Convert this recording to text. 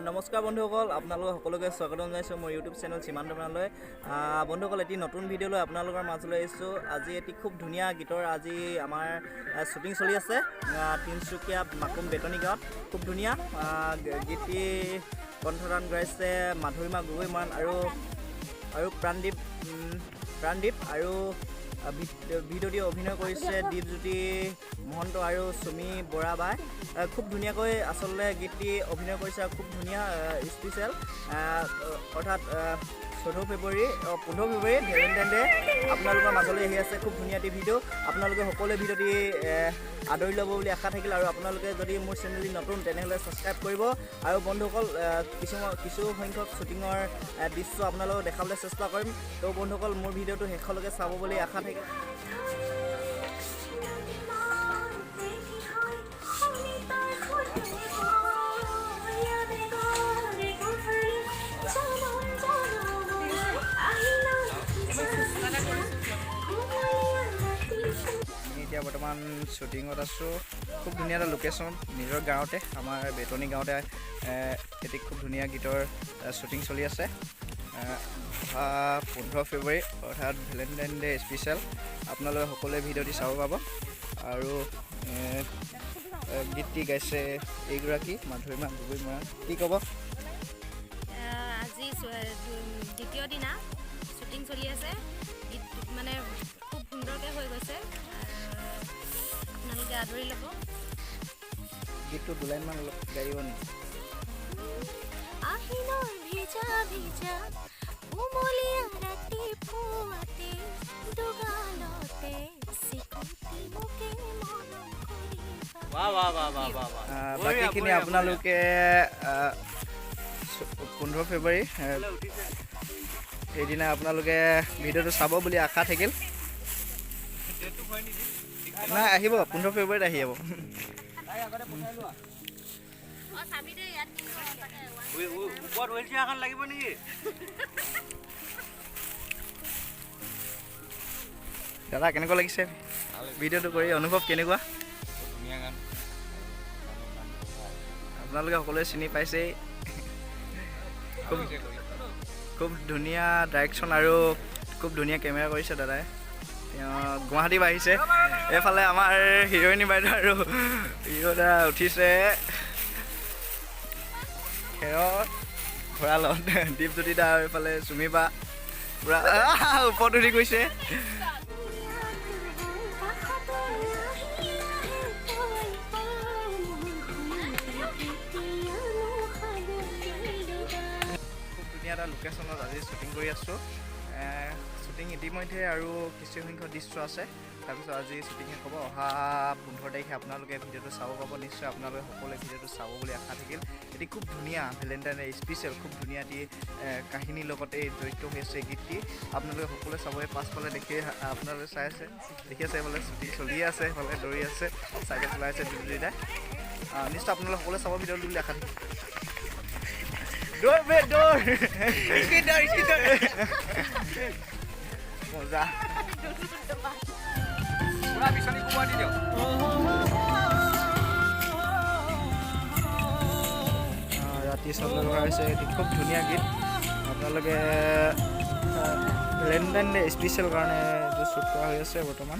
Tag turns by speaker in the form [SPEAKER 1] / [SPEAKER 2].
[SPEAKER 1] নমস্কাৰ বন্ধুসকল, আপোনালোক সকলোকে স্বাগতম জনাইছোঁ মোৰ ইউটিউব চেনেল সীমান্ত মেলালৈ। বন্ধুসকল, এটি নতুন ভিডিঅ' লৈ আপোনালোকৰ মাজলৈ আহিছোঁ। আজি এটি খুব ধুনীয়া গীতৰ আজি আমাৰ শ্বুটিং চলি আছে তিনিচুকীয়া মাকুম বেতনি গাঁৱত। খুব ধুনীয়া গীতটি কণ্ঠদান গাইছে মাধুৰিমা গগৈ মৰাণ আৰু আৰু প্ৰাণদীপ প্ৰাণদীপ আৰু ভিডিঅ'টি অভিনয় কৰিছে দীপজ্যোতি মহন্ত আৰু চুমি বৰা বাই। খুব ধুনীয়াকৈ আচলতে গীতটি অভিনয় কৰিছে আৰু খুব ধুনীয়া স্পেচিয়েল, অৰ্থাৎ 14 ফেব্ৰুৱাৰী, 15 ফেব্ৰুৱাৰী ভেলেণ্টাইন ডে আপোনালোকৰ মাজলৈ আহি আছে। খুব ধুনীয়া এটি ভিডিঅ', আপোনালোকে সকলোৱে ভিডিঅ'টি আদৰি ল'ব বুলি আশা থাকিল। আৰু আপোনালোকে যদি মোৰ চেনেলটি নতুন তেনেহ'লে ছাবস্ক্ৰাইব কৰিব। আৰু বন্ধুসকল, কিছু কিছু সংখ্যক শ্বুটিঙৰ দৃশ্য আপোনালোকক দেখাবলৈ চেষ্টা কৰিম। তো বন্ধুসকল, মোৰ ভিডিঅ'টো শেষলৈকে চাব বুলি আশা থাকিল। আমি এতিয়া বৰ্তমান শ্বুটিঙত আছোঁ। খুব ধুনীয়া এটা লোকেশ্যনত, নিজৰ গাঁৱতে, আমাৰ বেতনি গাঁৱতে এটি খুব ধুনীয়া গীতৰ শ্বুটিং চলি আছে। অহা 15 ফেব্ৰুৱাৰী, অৰ্থাৎ ভেলেণ্টাইন ডে স্পেচিয়েল, আপোনালোকে সকলোৱে ভিডিঅ'টি চাব পাব। আৰু গীতটি গাইছে এইগৰাকী মাধুৰিমা গগৈ মৰাণ। কি ক'ব?
[SPEAKER 2] আজি দ্বিতীয় দিনা শ্বুটিং চলি আছে। গীত মানে খুব সুন্দৰকৈ হৈ গৈছে। আপোনালোকে আদৰি ল'ব।
[SPEAKER 1] গীতটো দুলাইনমান অলপ গাই দিব নেকি?
[SPEAKER 2] আহিনৰ ভিজা ভিজা কুমলীয়া ৰাতিপুৱাতে দুগালতে চিকুটি মোকে মৰম কৰিবা।
[SPEAKER 1] বাকীখিনি আপোনালোকে 15 ফেব্ৰুৱাৰী সেইদিনা আপোনালোকে ভিডিঅ'টো চাব বুলি আশা থাকিল। নাই, আহিব, 15 ফেব্ৰুৱাৰীত আহি যাব।
[SPEAKER 2] অঁ, চাবি দেই ইয়াত কিন্তু সঁচাকে।
[SPEAKER 3] ওপৰত হুইল চেয়াৰখন লাগিব নেকি?
[SPEAKER 1] দাদা, কেনেকুৱা লাগিছে ভিডিঅ'টো কৰি? অনুভৱ কেনেকুৱা?
[SPEAKER 3] ধুনীয়া গান।
[SPEAKER 1] আপোনালোকে সকলোৱে চিনি পাইছেই। খুব খুব ধুনীয়া ডাইৰেকশ্যন আৰু খুব ধুনীয়া কেমেৰা কৰিছে দাদাই। তেওঁ গুৱাহাটীৰ পৰা আহিছে। এইফালে আমাৰ হিৰইনী বাইদেউ আৰু হিৰ' দা উঠিছে খেৰৰ ভঁৰালত। দীপজ্যোতি দা আৰু এইফালে চুমি বা পূৰা ওপৰত উঠি গৈছে।
[SPEAKER 2] কাষতে আহি আহে কৈ কৈ মোৰ শুনোতে কেতিয়ানো সাধু দিলবা।
[SPEAKER 1] খুব ধুনীয়া এটা লোকেশ্যনত আজি শ্বুটিং কৰি আছোঁ। শ্বুটিং ইতিমধ্যে আৰু কিছু সংখ্যক দৃশ্য আছে, তাৰপিছত আজি শ্বুটিং শেষ হ'ব। অহা 15 তাৰিখে আপোনালোকে ভিডিঅ'টো চাব পাব। নিশ্চয় আপোনালোকে সকলোৱে ভিডিঅ'টো চাব বুলি আশা থাকিল। এটি খুব ধুনীয়া ভেলেণ্টাইন স্পেচিয়েল, খুব ধুনীয়া এটি কাহিনীৰ লগতে জড়িত হৈ আছে এই গীতটি। আপোনালোকে সকলোৱে চাব। এই পাছফালে দেখি আপোনালোকে চাই আছে, দেখি আছে, এইফালে শ্বুটিং চলিয়ে আছে, সেইফালে দৌৰি আছে, চাইকেল চলাই আছে দুয়োটাই। নিশ্চয় আপোনালোকে সকলোৱে চাব ভিডিঅ'টো বুলি আশা থাকিল। দৌৰ বে দৌৰ, স্পীড দৌৰ, স্পীড দৌৰ, মজা।
[SPEAKER 3] পুৰা বিচনী কোবোৱা দি দিয়ক।
[SPEAKER 1] ৰাতি চন্দ্ৰ লগা হৈছে। এটি খুব ধুনীয়া গীত। আপোনালোকে ভেলেণ্টাইন ডে স্পেচিয়েল কাৰণে এইটো শ্বুট কৰা হৈ আছে বৰ্তমান।